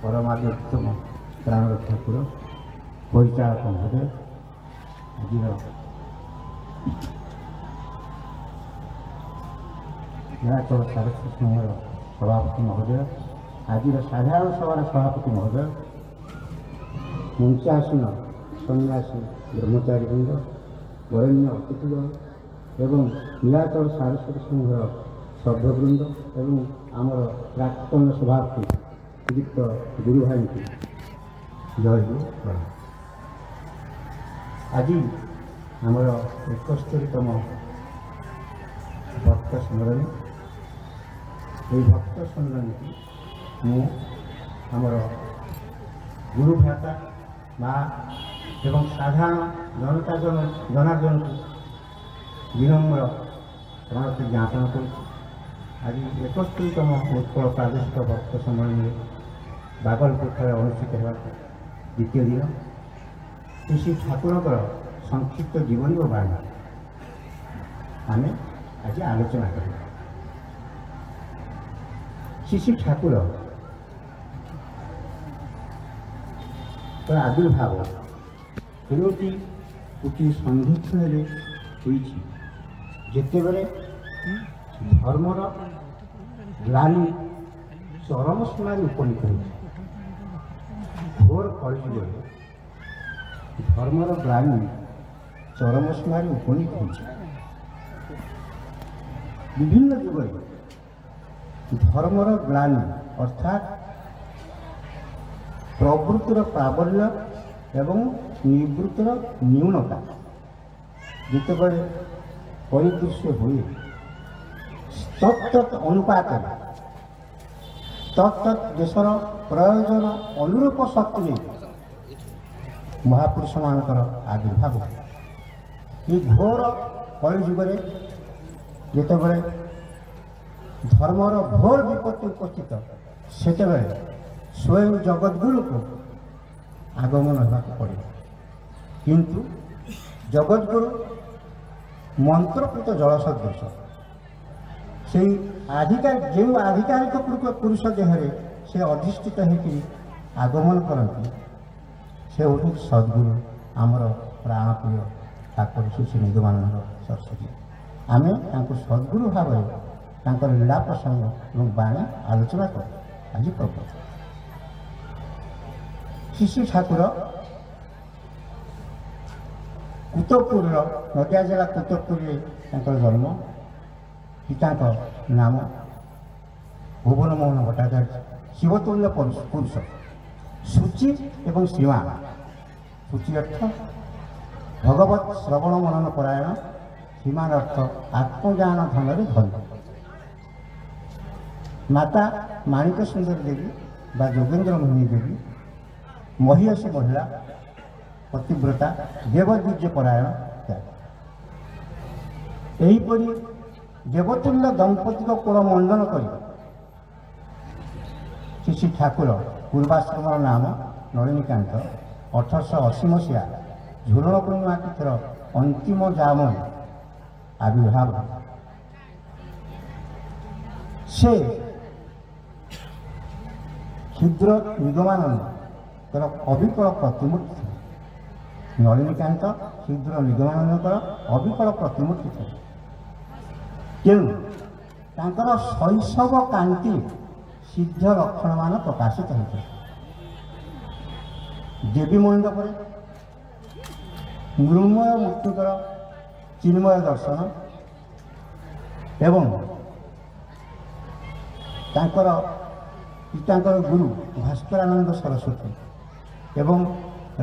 ପରମାଦ୍ୟୋତ୍ତମ ପ୍ରାଣର ଠାକୁର ପରିଚାଳକ ମହୋଦୟ, ଆଜିର ନୀଳାଚଳ ସାରସ୍ୱତ ସଂଘର ସଭାପତି ମହୋଦୟ, ଆଜିର ସାଧାରଣ ସଭାର ସଭାପତି ମହୋଦୟ, ମଞ୍ଚାସୀନ ସନ୍ନ୍ୟାସୀ ବ୍ରହ୍ମଚାରୀବୃନ୍ଦ, ବରେଣ୍ୟ ଅତିଥିଗଣ ଏବଂ ନୀଳାଚଳ ସାରସ୍ୱତ ସଂଘର ସଭ୍ୟବୃନ୍ଦ ଏବଂ ଆମର ପ୍ରାକ୍ତନ ସଭାପତି ଶ୍ରୀଯୁକ୍ତ ଗୁରୁ ଭାଇଙ୍କୁ ଜୟ ଗୁରୁ ପ୍ରଣାମ। ଆଜି ଆମର 71ତମ ଭକ୍ତ ସମ୍ମିଳନୀ। ଏହି ଭକ୍ତ ସମ୍ମିଳନୀକୁ ମୁଁ ଆମର ଗୁରୁ ଭ୍ରାତା, ମା ଏବଂ ସାଧାରଣ ଜନତା ଜନାର୍ଦ୍ଦନକୁ ବିନମ୍ର ପ୍ରଣତି ଜ୍ଞାପନ କରୁଛି। ଆଜି 71ତମ ଉତ୍କଳ ପ୍ରାଦେଶିକ ଭକ୍ତ ସମ୍ମିଳନୀରେ ବାଗଲପୁରଠାରେ ଅନୁଷ୍ଠିତ ହେବାକୁ ଦ୍ୱିତୀୟ ଦିନ ଶ୍ରୀ ଶ୍ରୀ ଠାକୁରଙ୍କର ସଂକ୍ଷିପ୍ତ ଜୀବନୀ ଓ ବାଣୀ ଆମେ ଆଜି ଆଲୋଚନା କରିବା। ଶ୍ରୀ ଶ୍ରୀ ଠାକୁର ଆବିର୍ଭାବ ତିନୋଟି ଗୋଟିଏ ସନ୍ଧିକ୍ଷଣରେ ହୋଇଛି, ଯେତେବେଳେ ଧର୍ମର ଗ୍ଲାନି ଚରମ ସୀମାରେ ଉପନୀତ ହୋଇଛି। ଘୋର କଳିଯୁଗରେ ଧର୍ମର ଗ୍ଲାନି ଚରମ ସୀମାରେ ଉପନୀତ ହୋଇଛି। ବିଭିନ୍ନ ଯୁଗରେ ଧର୍ମର ଗ୍ଲାନି ଅର୍ଥାତ୍ ପ୍ରବୃତ୍ତିର ପ୍ରାବଲ୍ୟ ଏବଂ ନିବୃତ୍ତିର ନ୍ୟୁନତା ଯେତେବେଳେ ପରିଦୃଶ୍ୟ ହୁଏ, ତତ୍ ଅନୁପାତରେ ତତ୍ ଦେଶର ପ୍ରୟୋଜନ ଅନୁରୂପ ଶକ୍ତି ନେଇ ମହାପୁରୁଷମାନଙ୍କର ଆବିର୍ଭାବ ହୁଏ। ଏହି ଘୋର କଳିଯୁଗରେ ଯେତେବେଳେ ଧର୍ମର ଘୋର ବିପତ୍ତି ଉପସ୍ଥିତ, ସେତେବେଳେ ସ୍ୱୟଂ ଜଗଦ୍ଗୁରୁକୁ ଆଗମନ ହେବାକୁ ପଡ଼ିବ। କିନ୍ତୁ ଜଗଦ୍ଗୁରୁ ମନ୍ତ୍ରକୃତ ଜଳ ସଦୃଶ, ସେଇ ଆଧିକାରିକ ଯେଉଁ ଆଧିକାରିକ ପୁରୁଷ ଦେହରେ ସେ ଅଧିଷ୍ଠିତ ହେଇକରି ଆଗମନ କରନ୍ତି, ସେ ହେଉଛନ୍ତି ସଦ୍ଗୁରୁ, ଆମର ପ୍ରାଣପ୍ରିୟ ଠାକୁର ଶ୍ରୀ ଶ୍ରୀ ନିଗମାନନ୍ଦ ସରସ୍ୱତୀ। ଆମେ ତାଙ୍କୁ ସଦ୍ଗୁରୁ ଭାବରେ ତାଙ୍କର ଲୀଳା ପ୍ରସଙ୍ଗ ଏବଂ ବାଣୀ ଆଲୋଚନା କରୁ। ଆଜି ପ୍ରଭୁ ଶ୍ରୀ ଶ୍ରୀ ଠାକୁର କୁତବପୁରର ନଦିଆ ଜିଲ୍ଲା କୁତବପୁରରେ ତାଙ୍କର ଜନ୍ମ। ପିତାଙ୍କ ନାମ ଭୁବନ ମୋହନ ଭଟ୍ଟାଚାର୍ଯ୍ୟ, ଶିବତୁଲ୍ୟ ପୁରୁଷ, ସୂଚି ଏବଂ ଶ୍ରୀମାନ। ସୂଚି ଅର୍ଥ ଭଗବତ ଶ୍ରବଣ ମନନ ପରାୟଣ, ଶ୍ରୀମାନ ଅର୍ଥ ଆତ୍ମଜ୍ଞାନ ଧନରେ ଧନ୍ୟ। ମାତା ମାଣିକ ସୁନ୍ଦର ଦେବୀ ବା ଯୋଗେନ୍ଦ୍ର ମୋହିନୀ ଦେବୀ ମହିୟସୀ ମହିଳା, ପତିବ୍ରତା, ଦେବଦ୍ୱିଜ୍ୟ ପରାୟଣ ତ୍ୟାଗ। ଏହିପରି ଦେବତୁଲ୍ୟ ଦମ୍ପତିଙ୍କ କୁଳ ମଣ୍ଡନ କରି ଶ୍ରୀ ଶ୍ରୀ ଠାକୁର, ପୂର୍ବାଶ୍ରମର ନାମ ନଳିନୀକାନ୍ତ, 1880 ମସିହା ଝୁଲଣ ପୂର୍ଣ୍ଣିମା ତିଥିର ଅନ୍ତିମ ଯାମରେ ଆବିର୍ଭାବ। ସେ କ୍ଷୁଦ୍ର ନିଗମାନନ୍ଦଙ୍କର ଅବିକଳ ପ୍ରତିମୂର୍ତ୍ତି ଥିଲେ। ନଳିନୀକାନ୍ତ କ୍ଷୁଦ୍ର ନିଗମାନନ୍ଦଙ୍କର ଅବିକଳ ପ୍ରତିମୂର୍ତ୍ତି ଥିଲେ। ତେଣୁ ତାଙ୍କର ଶୈଶବ କାନ୍ତି ସିଦ୍ଧ ଲକ୍ଷଣମାନ ପ୍ରକାଶିତ ହୋଇଥାଏ। ଦେବୀ ମଣ୍ଡପରେ ମୃଣ୍ମୟ ମୂର୍ତ୍ତିଙ୍କର ଚିନ୍ମୟ ଦର୍ଶନ ଏବଂ ତାଙ୍କର ପିତାଙ୍କର ଗୁରୁ ଭାସ୍କରାନନ୍ଦ ସରସ୍ୱତୀ ଏବଂ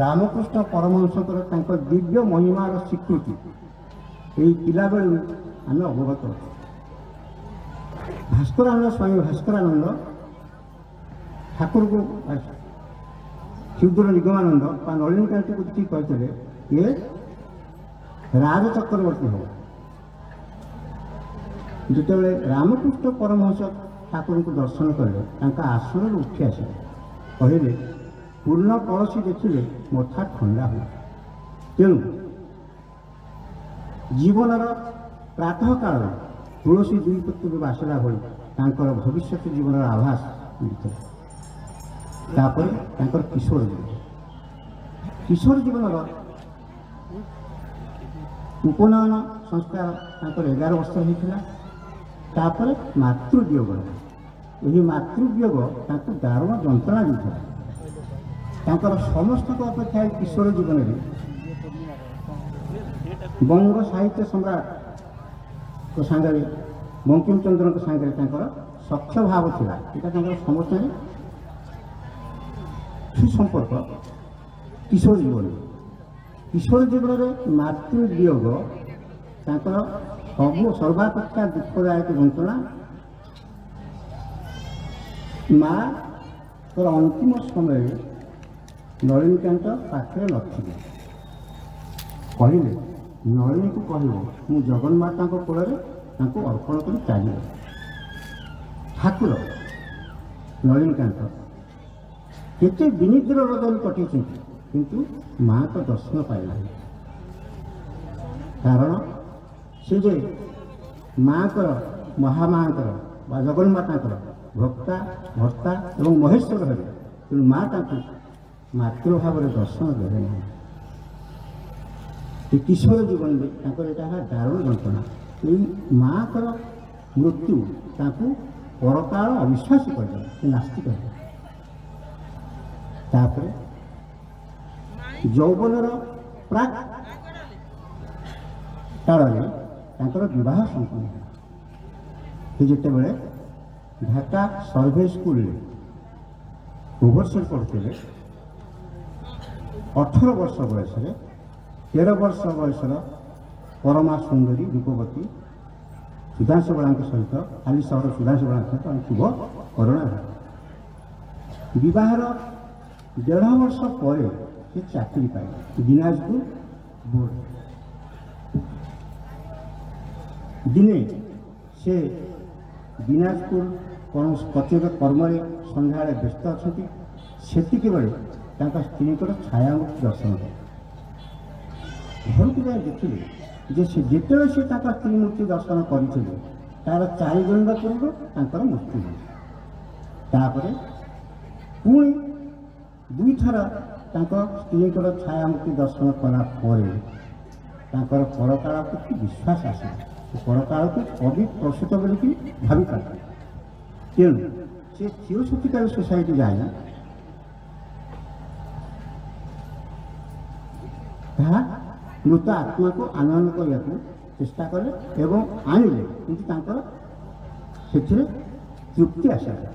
ରାମକୃଷ୍ଣ ପରମହଂସଙ୍କର ତାଙ୍କ ଦିବ୍ୟ ମହିମାର ସ୍ୱୀକୃତି ଏହି ପିଲାବେଳୁ ଆମେ ଅବଗତ ଅଛୁ। ଭାସ୍କରାନନ୍ଦ, ସ୍ୱାମୀ ଭାସ୍କରାନନ୍ଦ ଠାକୁରକୁ କ୍ଷୁଦ୍ର ନିଗମାନନ୍ଦ ବା ନଳିନୀକାନ୍ତକୁ ଦେଖିକି କହିଥିଲେ, ଇଏ ରାଜ ଚକ୍ରବର୍ତ୍ତୀ ହେବ। ଯେତେବେଳେ ରାମକୃଷ୍ଣ ପରମହଂସ ଠାକୁରଙ୍କୁ ଦର୍ଶନ କଲେ, ତାଙ୍କ ଆସନରୁ ଉଠି ଆସିଲେ, କହିଲେ, ପୂର୍ଣ୍ଣ କଳସୀ ଦେଖିଲେ ମଥା ଥଣ୍ଡା ହୁଏ, ତେଣୁ ଜୀବନର ପ୍ରାତଃ କାଳରେ ତୁଳସୀ ଦୁଇ ପତ୍ରକୁ ବାସିଲା ଭଳି ତାଙ୍କର ଭବିଷ୍ୟତ ଜୀବନର ଆଭାସ ମିଳିଥିଲା। ତାପରେ ତାଙ୍କର କିଶୋର ଜୀବନ, କିଶୋର ଜୀବନର ଉପନୟନ ସଂସ୍କାର ତାଙ୍କର 11 ବର୍ଷ ହେଇଥିଲା। ତାପରେ ମାତୃବିୟୋଗ ହେଲା। ଏହି ମାତୃବିୟୋଗ ତାଙ୍କୁ ଦାରୁଣ ଯନ୍ତ୍ରଣା ଦେଇଥିଲା। ତାଙ୍କର ସମସ୍ତଙ୍କ ଅପେକ୍ଷା ଏହି କିଶୋର ଜୀବନରେ ବଙ୍ଗ ସାହିତ୍ୟ ସମ୍ରାଟଙ୍କ ସାଙ୍ଗରେ, ବଙ୍କିମଚନ୍ଦ୍ରଙ୍କ ସାଙ୍ଗରେ ତାଙ୍କର ସଖ୍ୟ ଭାବ ଥିଲା। ଏଇଟା ତାଙ୍କର ସମସ୍ତଙ୍କ ସୁସମ୍ପର୍କ କିଶୋର ଜୀବନରେ। କିଶୋର ଜୀବନରେ ମାତୃବିୟୋଗ ତାଙ୍କର ସବୁ ସର୍ବାପେକ୍ଷା ଦୁଃଖଦାୟକ ଯନ୍ତ୍ରଣା। ମାଙ୍କର ଅନ୍ତିମ ସମୟରେ ନଳିନୀକାନ୍ତ ପାଖରେ ନଥିଲେ। କହିଲେ, ନଳିନୀକୁ କହିବ ମୁଁ ଜଗନ୍ମାତାଙ୍କ କୋଳରେ ତାଙ୍କୁ ଅର୍ପଣ କରି ଚାଲିଗଲି। ଠାକୁର ନଳିନୀକାନ୍ତ କେତେ ବିନିଦ୍ର ରଜନୀ କଟେଇଛନ୍ତି, କିନ୍ତୁ ମାଙ୍କ ଦର୍ଶନ ପାଇନାହିଁ। କାରଣ ସେ ଯେ ମାଙ୍କର, ମହାମାଙ୍କର ବା ଜଗନ୍ମାତାଙ୍କର ଭକ୍ତା, ଭର୍ତ୍ତା ଏବଂ ମହେଶ୍ୱର ହେବେ, ତେଣୁ ମା ତାଙ୍କୁ ମାତୃଭାବରେ ଦର୍ଶନ ଦେବେ ନାହିଁ। ଏ କିଶୋର ଜୀବନରେ ତାଙ୍କର ଏଇଟା ହେଲା ଦାରୁଣ ଯନ୍ତ୍ରଣା। ଏଇ ମାଙ୍କର ମୃତ୍ୟୁ ତାଙ୍କୁ ପରକାଳ ଅବିଶ୍ୱାସୀ କରିଦେଲା, ସେ ନାସ୍ତିକ ହେଲେ। ତାପରେ ଯୌବନର ପ୍ରାକ୍ କାଳରେ ତାଙ୍କର ବିବାହ ସମ୍ପନ୍ନ ହେଲା। ସେ ଯେତେବେଳେ ଢାକା ସର୍ଭେ ସ୍କୁଲରେ ଓଭରସିୟର ପଢ଼ୁଥିଲେ, 18 ବର୍ଷ ବୟସରେ 13 ବର୍ଷ ବୟସର ପରମା ସୁନ୍ଦରୀ ରୂପବତୀ ସୁଧାଂଶୁ ବଳାଙ୍କ ସହିତ, ହାଲି ସହର ସୁଧାଂଶୁ ବଳାଙ୍କ ସହିତ ଶୁଭ କରୁଣା ହେଲା। ବିବାହର 1.5 ବର୍ଷ ପରେ ସେ ଚାକିରି ପାଇଲେ ଦିନାଜପୁର ବୋର୍ଡ଼। ଦିନେ ସେ ଦିନାଜପୁର କୌଣସି କର୍ତ୍ତବ୍ୟ କର୍ମରେ ସନ୍ଧ୍ୟାବେଳେ ବ୍ୟସ୍ତ ଅଛନ୍ତି, ସେତିକି ବେଳେ ତାଙ୍କ ସ୍ତ୍ରୀଙ୍କର ଛାୟାମୂର୍ତ୍ତି ଦର୍ଶନ କଲେ। ଘରକୁ ଯାଇ ଦେଖିଲେ ଯେ ସେ ଯେତେବେଳେ ସେ ତାଙ୍କ ସ୍ତ୍ରୀ ମୂର୍ତ୍ତି ଦର୍ଶନ କରିଥିଲେ ତାର 4 ଦିନ ପୂର୍ବରୁ ତାଙ୍କର ମୃତ୍ୟୁ ହୋଇଛି। ତାପରେ ପୁଣି 2ଥର ତାଙ୍କ ସ୍ତ୍ରୀଙ୍କର ଛାୟାମୂର୍ତ୍ତି ଦର୍ଶନ କଲା ପରେ ତାଙ୍କର ପରକାଳ ପ୍ରତି ବିଶ୍ୱାସ ଆସିଲା। ସେ ପରକାଳକୁ କବି ପ୍ରସୂତ ବୋଲିକି ଭାବିପାରିଲେ। ତେଣୁ ସେ ଥିଓସଫିକାଲ ସୋସାଇଟି ଯାଏ ତାହା ମୃତ ଆତ୍ମାକୁ ଆନୟନ କରିବାକୁ ଚେଷ୍ଟା କଲେ ଏବଂ ଆଣିଲେ, କିନ୍ତୁ ତାଙ୍କର ସେଥିରେ ତୃପ୍ତି ଆସିଲା।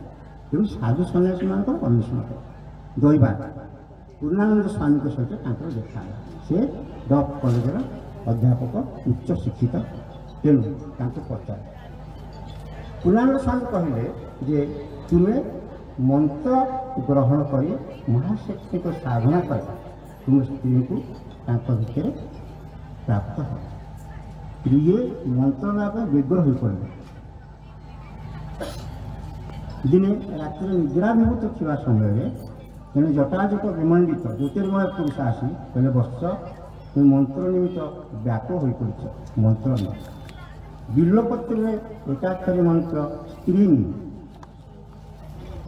ତେଣୁ ସାଧୁ ସନ୍ନ୍ୟାସୀମାନଙ୍କର ଅନ୍ୱେଷଣ କଲେ। ଦୈବାତ ପୂର୍ଣ୍ଣାନନ୍ଦ ସ୍ୱାମୀଙ୍କ ସହିତ ତାଙ୍କର ଦେଖା ହେଲା। ସେ ଡଫ୍ କଲେଜର ଅଧ୍ୟାପକ, ଉଚ୍ଚ ଶିକ୍ଷିତ। ତେଣୁ ତାଙ୍କୁ ପଚାରିଲେ। ପୂର୍ଣ୍ଣାନନ୍ଦ ସ୍ୱାମୀ କହିଲେ ଯେ ତୁମେ ମନ୍ତ୍ର ଗ୍ରହଣ କରି ମହାଶକ୍ତିଙ୍କ ସାଧନା କର, ତୁମ ସ୍ତ୍ରୀଙ୍କୁ ତାଙ୍କ ଭିତରେ ପ୍ରାପ୍ତ ହେବ। ଇଏ ମନ୍ତ୍ର ନେବା ପାଇଁ ବ୍ୟଗ୍ର ହୋଇପଡ଼ିଲେ। ଦିନେ ରାତିରେ ନିଦ୍ରାଭିଭୂତ ଥିବା ସମୟରେ ଜଣେ ଜଟାଜଟ ବିମଣ୍ଡିତ ଜ୍ୟୋତିର୍ମୟ ପୁରୁଷ ଆସି କହିଲେ, ବତ୍ସ, ତୁମେ ମନ୍ତ୍ର ନିମିତ୍ତ ବ୍ୟାପ ହୋଇପଡ଼ିଛ, ମନ୍ତ୍ର ନୁହେଁ। ବିଲ୍ୱପତ୍ରରେ ଏକାକ୍ଷରୀ ମନ୍ତ୍ର ସ୍ତ୍ରୀ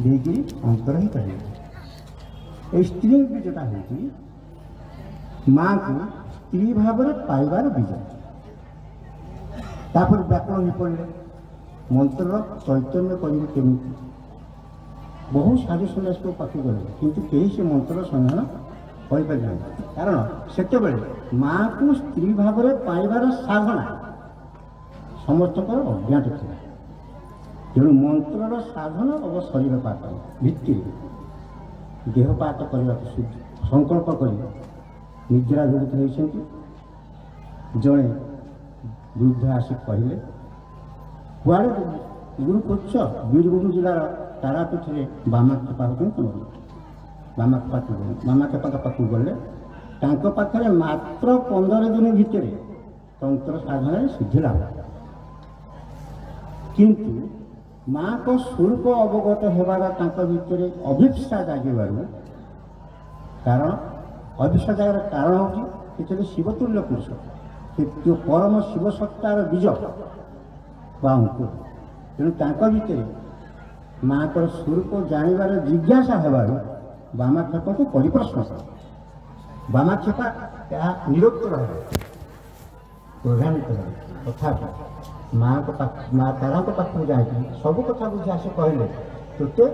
ଦେଇକରି ଅନ୍ତର୍ହିତ ହେଇଗଲେ। ଏଇ ସ୍ତ୍ରୀ ବୀଜଟା ହେଉଛି ମାଙ୍କୁ ସ୍ତ୍ରୀ ଭାବରେ ପାଇବାର ବୀଜ। ତାପରେ ବ୍ୟାକୁଳ ହୋଇପଡ଼ିଲେ, ମନ୍ତ୍ରର ଚୈତନ୍ୟ କରିବେ କେମିତି? ବହୁ ସାଧୁ ସନ୍ନ୍ୟାସୀଙ୍କ ପାଖକୁ ଗଲେ, କିନ୍ତୁ କେହି ସେ ମନ୍ତ୍ରର ସନ୍ଧାନ କରିପାରିଲେ ନାହିଁ। କାରଣ ସେତେବେଳେ ମାଙ୍କୁ ସ୍ତ୍ରୀ ଭାବରେ ପାଇବାର ସାଧନା ସମସ୍ତଙ୍କର ଅଜ୍ଞାତ ଥିଲା। ତେଣୁ ମନ୍ତ୍ରର ସାଧନ ଓ ଶରୀରପାତ ଭିତ୍ତିରେ ଦେହପାତ କରିବାକୁ ସଂକଳ୍ପ କରି ନିଦ୍ରାଭିଭୂତ ହୋଇଛନ୍ତି। ଜଣେ ବୃଦ୍ଧ ଆସି କହିଲେ, କୁଆଡ଼େ ଗୁରୁ ଖୋଜୁଛ? ବୀରଭୂମ ଜିଲ୍ଲାର ତାରାପୀଠରେ ବାମାକ୍ଷେପା ହେଉଛନ୍ତି ତୁମର। ବାମାକ୍ଷେପାଙ୍କ ପାଖକୁ ଗଲେ। ତାଙ୍କ ପାଖରେ ମାତ୍ର 15 ଦିନ ଭିତରେ ତନ୍ତ୍ର ସାଧନାରେ ସିଦ୍ଧି ଲାଭ। କିନ୍ତୁ ମାଙ୍କ ସ୍ୱରୂପ ଅବଗତ ହେବାର ତାଙ୍କ ଭିତରେ ଅଭିପ୍ସା ଜାଗିବାରୁ, କାରଣ ଅଭିପ୍ସା ଜାଗିବାର କାରଣ ହେଉଛି ସେ ଥିଲେ ଶିବତୁଲ୍ୟ ପୁରୁଷ। ସେ ଯେଉଁ ପରମ ଶିବସତ୍ତାର ବୀଜ ବା ଅଙ୍କୁର। ତେଣୁ ତାଙ୍କ ଭିତରେ ମାଆଙ୍କର ସ୍ୱରୂପ ଜାଣିବାର ଜିଜ୍ଞାସା ହେବାରୁ ବାମାକ୍ଷେପାକୁ ପରିପ୍ରଶ୍ନ କଲେ। ବାମାକ୍ଷେପା ଏହା ନିରୁକ୍ତ ହେଲେ, କ୍ରୋଧାନ୍ୱିତ ହେଲେ। ତଥାପି ମାଆଙ୍କ ପାଖ, ମା ତାରାଙ୍କ ପାଖକୁ ଯାଇକି ସବୁ କଥା ବୁଝି ଆସି କହିଲେ, ତୋତେ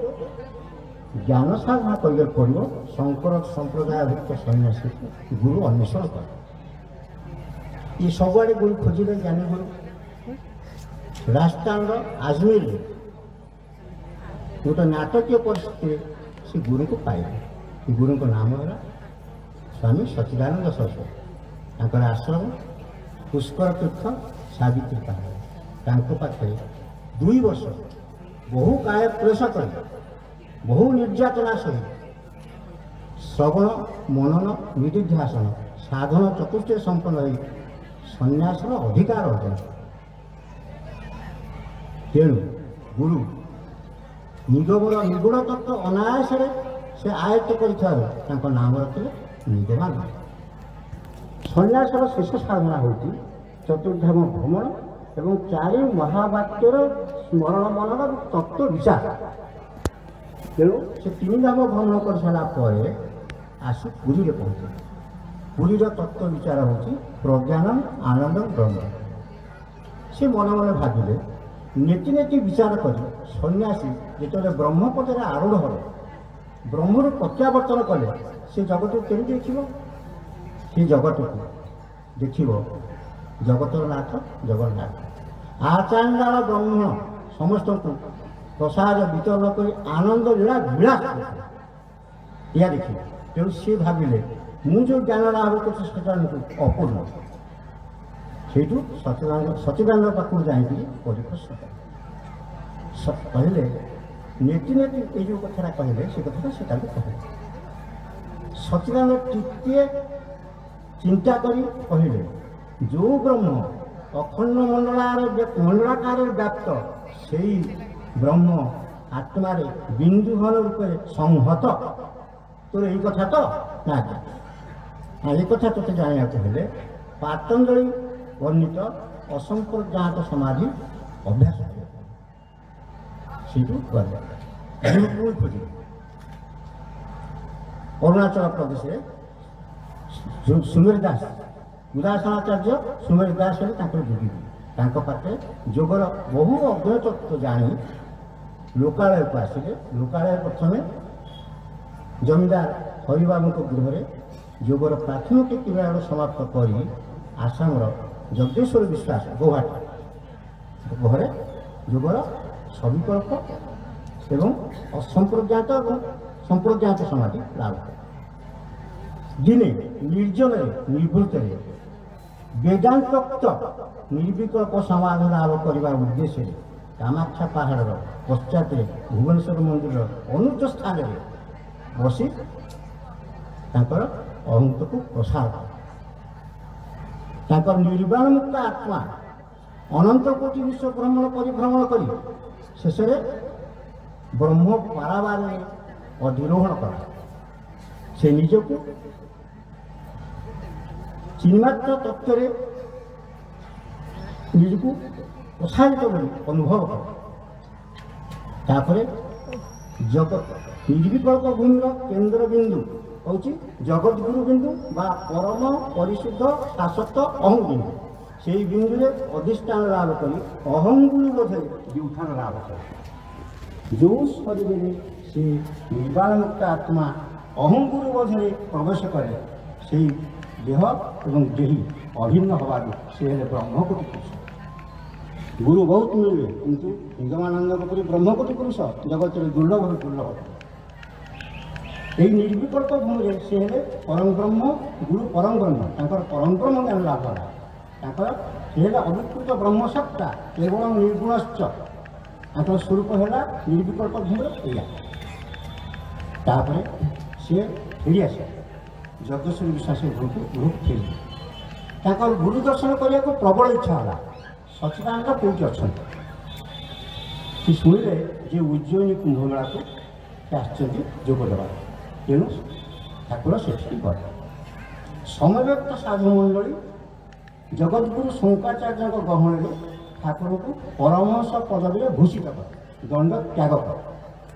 ଜ୍ଞାନ ସାଧନା କରିବାକୁ ପଡ଼ିବ, ଶଙ୍କର ସମ୍ପ୍ରଦାୟଭୁକ୍ତ ସନ୍ନ୍ୟାସୀ ଗୁରୁ ଅନ୍ୱେଷଣ କର। ଇଏ ସବୁଆଡ଼େ ଗୁରୁ ଖୋଜିଲେ, ଜ୍ଞାନୀ ଗୁରୁ। ରାଜସ୍ଥାନର ଆଜମୀରରେ ଗୋଟେ ନାଟକୀୟ ପରିସ୍ଥିତିରେ ସେ ଗୁରୁଙ୍କୁ ପାଇଲେ। ଗୁରୁଙ୍କ ନାମ ହେଲା ସ୍ୱାମୀ ସଚ୍ଚିଦାନନ୍ଦ ସରସ୍ୱତୀ। ତାଙ୍କର ଆଶ୍ରମ ପୁଷ୍କର ତୀର୍ଥ ସାବିତ୍ରୀ ପାହାଡ଼। ତାଙ୍କ ପାଖରେ 2 ବର୍ଷ ବହୁ କାୟ କ୍ଲେଶ କରି, ବହୁ ନିର୍ଯାତନା ସହି ଶ୍ରବଣ ମନନ ନିଦିଧ୍ୟାସନ ସାଧନ ଚତୁଷ୍ଟୟ ସମ୍ପନ୍ନ ହୋଇ ସନ୍ନ୍ୟାସର ଅଧିକାର ଅର୍ଜନ। ତେଣୁ ଗୁରୁ ନିଗମର ନିଗୁଢ଼ ତତ୍ତ୍ୱ ଅନାୟାସରେ ସେ ଆୟତ୍ତ କରିଥିବାରୁ ତାଙ୍କ ନାମ ରଖିଲେ ନିଗମାନନ୍ଦ। ସନ୍ନ୍ୟାସର ଶେଷ ସାଧନା ହେଉଛି ଚତୁର୍ଧାମ ଭ୍ରମଣ ଏବଂ 4 ମହାବାକ୍ୟର ସ୍ମରଣ ମନନ ଏବଂ ତତ୍ତ୍ୱ ବିଚାର। ତେଣୁ ସେ 3 ଧାମ ଭ୍ରମଣ କରିସାରିଲା ପରେ ଆସି ପୁରୀରେ ପହଞ୍ଚିଲେ। ପୁରୀର ତତ୍ତ୍ୱ ବିଚାର ହେଉଛି ପ୍ରଜ୍ଞାନ ଆନନ୍ଦ ବ୍ରହ୍ମ। ସେ ମନେ ମନେ ଭାବିଲେ, ନେତି ନେତି ବିଚାର କରି ସନ୍ନ୍ୟାସୀ ଯେତେବେଳେ ବ୍ରହ୍ମପଦରେ ଆରୂଢ଼ ହେବ, ବ୍ରହ୍ମରୁ ପ୍ରତ୍ୟାବର୍ତ୍ତନ କଲେ ସେ ଜଗତକୁ କେମିତି ଦେଖିବ? ସେ ଜଗତକୁ ଦେଖିବ ଜଗତର ନାଥ ଜଗନ୍ନାଥ। ଆଚାଣ୍ଡାଳ ବ୍ରହ୍ମଣ ସମସ୍ତଙ୍କୁ ପ୍ରସାଦ ବିତରଣ କରି ଆନନ୍ଦ ଲୀଳା ବିଳାସ କରୁଥିଲେ, ଏହା ଦେଖିବେ। ତେଣୁ ସିଏ ଭାବିଲେ, ମୁଁ ଯେଉଁ ଜ୍ଞାନ ଲାଭ କରୁଛି ସଚ୍ଚିଦାନନ୍ଦକୁ ଅପୂର୍ଣ୍ଣ। ସେଇଠୁ ସଚ୍ଚିଦାନନ୍ଦ ପାଖକୁ ଯାଇକି ପରିପ୍ରଶ୍ନ କଲେ। କହିଲେ ନେତି ନେତି ଏଇ ଯେଉଁ କଥାଟା କହିଲେ, ସେ କଥାଟା ସେ ତାଙ୍କୁ କହିଲେ। ସଚ୍ଚିଦାନନ୍ଦ ଟିକିଏ ଚିନ୍ତା କରି କହିଲେ, ଯେଉଁ ବ୍ରହ୍ମ ଅଖଣ୍ଡ ମଣ୍ଡଳାକାରରେ ବ୍ୟାପ୍ତ, ସେଇ ବ୍ରହ୍ମ ଆତ୍ମାରେ ବିନ୍ଦୁଘନ ରୂପରେ ସଂହତ। ତୋର ଏଇ କଥା ତ ନା ଆଜ୍ଞା? ଏଇ କଥା ତୋତେ ଜାଣିବାକୁ ହେଲେ ପାତଞ୍ଜଳି ବର୍ଣ୍ଣିତ ଅସମ୍ପ୍ରଜ୍ଞାତ ସମାଧି ଅଭ୍ୟାସ କରିବାକୁ। ସେଇଠୁ ଗଲେ ଗୁରୁ ପୁଣି ଖୋଜିଲେ। ଅରୁଣାଚଳ ପ୍ରଦେଶରେ ସୁମେର ଦାସ, ଉଦାସନାଚାର୍ଯ୍ୟ ସୁମେର ଦାସ ହେଲେ ତାଙ୍କର ଯୋଗୀ। ତାଙ୍କ ପାଖରେ ଯୋଗର ବହୁ ଅଜ୍ଞ ତତ୍ତ୍ୱ ଜାଣି ଲୋକାଳୟକୁ ଆସିଲେ। ଲୋକାଳୟ ପ୍ରଥମେ ଜମିଦାର ହରିବାବୁଙ୍କ ଗୃହରେ ଯୋଗର ପ୍ରାଥମିକ କ୍ରିୟାର ସମାପ୍ତ କରି ଆସାମର ଜଗଦୀଶ୍ୱର ବିଶ୍ୱାସ ଗୌହାଟୀ ଘରେ ଯୋଗର ସବିକଳ୍ପ ଏବଂ ଅସମ୍ପ୍ରଜ୍ଞାତ ଏବଂ ସମ୍ପ୍ରଜ୍ଞାତ ସମାଧି ଲାଭ କଲେ। ଦିନେ ନିର୍ଜନରେ ନିବୃତ୍ତରେ ବେଦାନ୍ତୋକ୍ତ ନିର୍ବିକଳ୍ପ ସମାଧି ଲାଭ କରିବା ଉଦ୍ଦେଶ୍ୟରେ କାମାକ୍ଷା ପାହାଡ଼ର ପଶ୍ଚାତରେ ଭୁବନେଶ୍ୱର ମନ୍ଦିରର ଅନୁଚ୍ଚ ସ୍ଥାନରେ ବସି ତାଙ୍କର ଅହଂତ୍ୱକୁ ପ୍ରସାର କଲେ। ତାଙ୍କର ନିର୍ବାଣମୁକ୍ତ ଆତ୍ମା ଅନନ୍ତ କୋଟି ବିଶ୍ୱ ଭ୍ରମଣ ପରିଭ୍ରମଣ କରି ଶେଷରେ ବ୍ରହ୍ମ ପାରାବାରରେ ଅଧିରୋହଣ କଲା। ସେ ନିଜକୁ ଚିନ୍ମାତ୍ର ତତ୍ତ୍ୱରେ ନିଜକୁ ପ୍ରସାରିତ ବୋଲି ଅନୁଭବ କଲେ। ତାପରେ ଜଗତ ନିର୍ବିକଳ୍ପ ଭୂମିର କେନ୍ଦ୍ରବିନ୍ଦୁ ହେଉଛି ଜଗଦ୍ଗୁରୁ ବିନ୍ଦୁ ବା ପରମ ପରିଶୁଦ୍ଧ ଶାଶ୍ୱତ ଅହଂ ବିନ୍ଦୁ। ସେଇ ବିନ୍ଦୁରେ ଅଧିଷ୍ଠାନ ଲାଭ କରି ଅହଂଗୁରୁ ବୋଧରେ ବ୍ୟୁତ୍ଥାନ ଲାଭ କରେ। ଯେଉଁ ଶରୀରରେ ସେ ନିର୍ବାଣମୁକ୍ତ ଆତ୍ମା ଅହଂଗୁରୁ ବୋଧରେ ପ୍ରବେଶ କରେ, ସେଇ ଦେହ ଏବଂ ଦେହୀ ଅଭିନ୍ନ ହେବାରୁ ସେ ହେଲେ ବ୍ରହ୍ମକୋଟି ପୁରୁଷ। ଗୁରୁ ବହୁତ ମିଳିବେ, କିନ୍ତୁ ନିଗମାନନ୍ଦଙ୍କ ପରି ବ୍ରହ୍ମକୋଟି ପୁରୁଷ ଜଗତରେ ଦୁର୍ଲଭ ଦୁର୍ଲଭ। ଏଇ ନିର୍ବିକଳ୍ପ ଭୂମିରେ ସେ ହେଲେ ପରମବ୍ରହ୍ମ, ଗୁରୁ ପରମବ୍ରହ୍ମ। ତାଙ୍କର ପରମବ୍ରହ୍ମ ଜ୍ଞାନ ଲାଭ ହେଲା। ତାଙ୍କର ସେ ହେଲେ ଅବିକୃତ ବ୍ରହ୍ମସତ୍ତା କେବଳ ନିର୍ଗୁଣଶ୍ଚ। ତାଙ୍କର ସ୍ୱରୂପ ହେଲା ନିର୍ବିକଳ୍ପ ଭୂମିର ଏଇଆ। ତାପରେ ସିଏ ଫେରି ଆସିଲେ ଯଜ୍ଞେଶ୍ୱର ବିଶ୍ୱାସ ଗୃହକୁ ଫେରିଲେ। ତାଙ୍କର ଗୁରୁ ଦର୍ଶନ କରିବାକୁ ପ୍ରବଳ ଇଚ୍ଛା ହେଲା। ସଚ୍ଚିଦାନନ୍ଦ କେଉଁଠି ଅଛନ୍ତି ସେ ଶୁଣିଲେ ଯେ ଉଜ୍ଜୟିନୀ କୁମ୍ଭମେଳାକୁ ସେ ଆସିଛନ୍ତି ଯୋଗ ଦେବାକୁ। ତେଣୁ ଠାକୁର ସେଠିକି ଗଲେ। ସମବ୍ୟକ୍ତ ସାଧୁମଣ୍ଡଳୀ ଜଗଦ୍ଗୁରୁ ଶଙ୍କରାଚାର୍ଯ୍ୟଙ୍କ ଗହଣରେ ଠାକୁରଙ୍କୁ ପରମହଂସ ପଦବୀରେ ଭୂଷିତ କଲେ, ଦଣ୍ଡ ତ୍ୟାଗ କଲେ।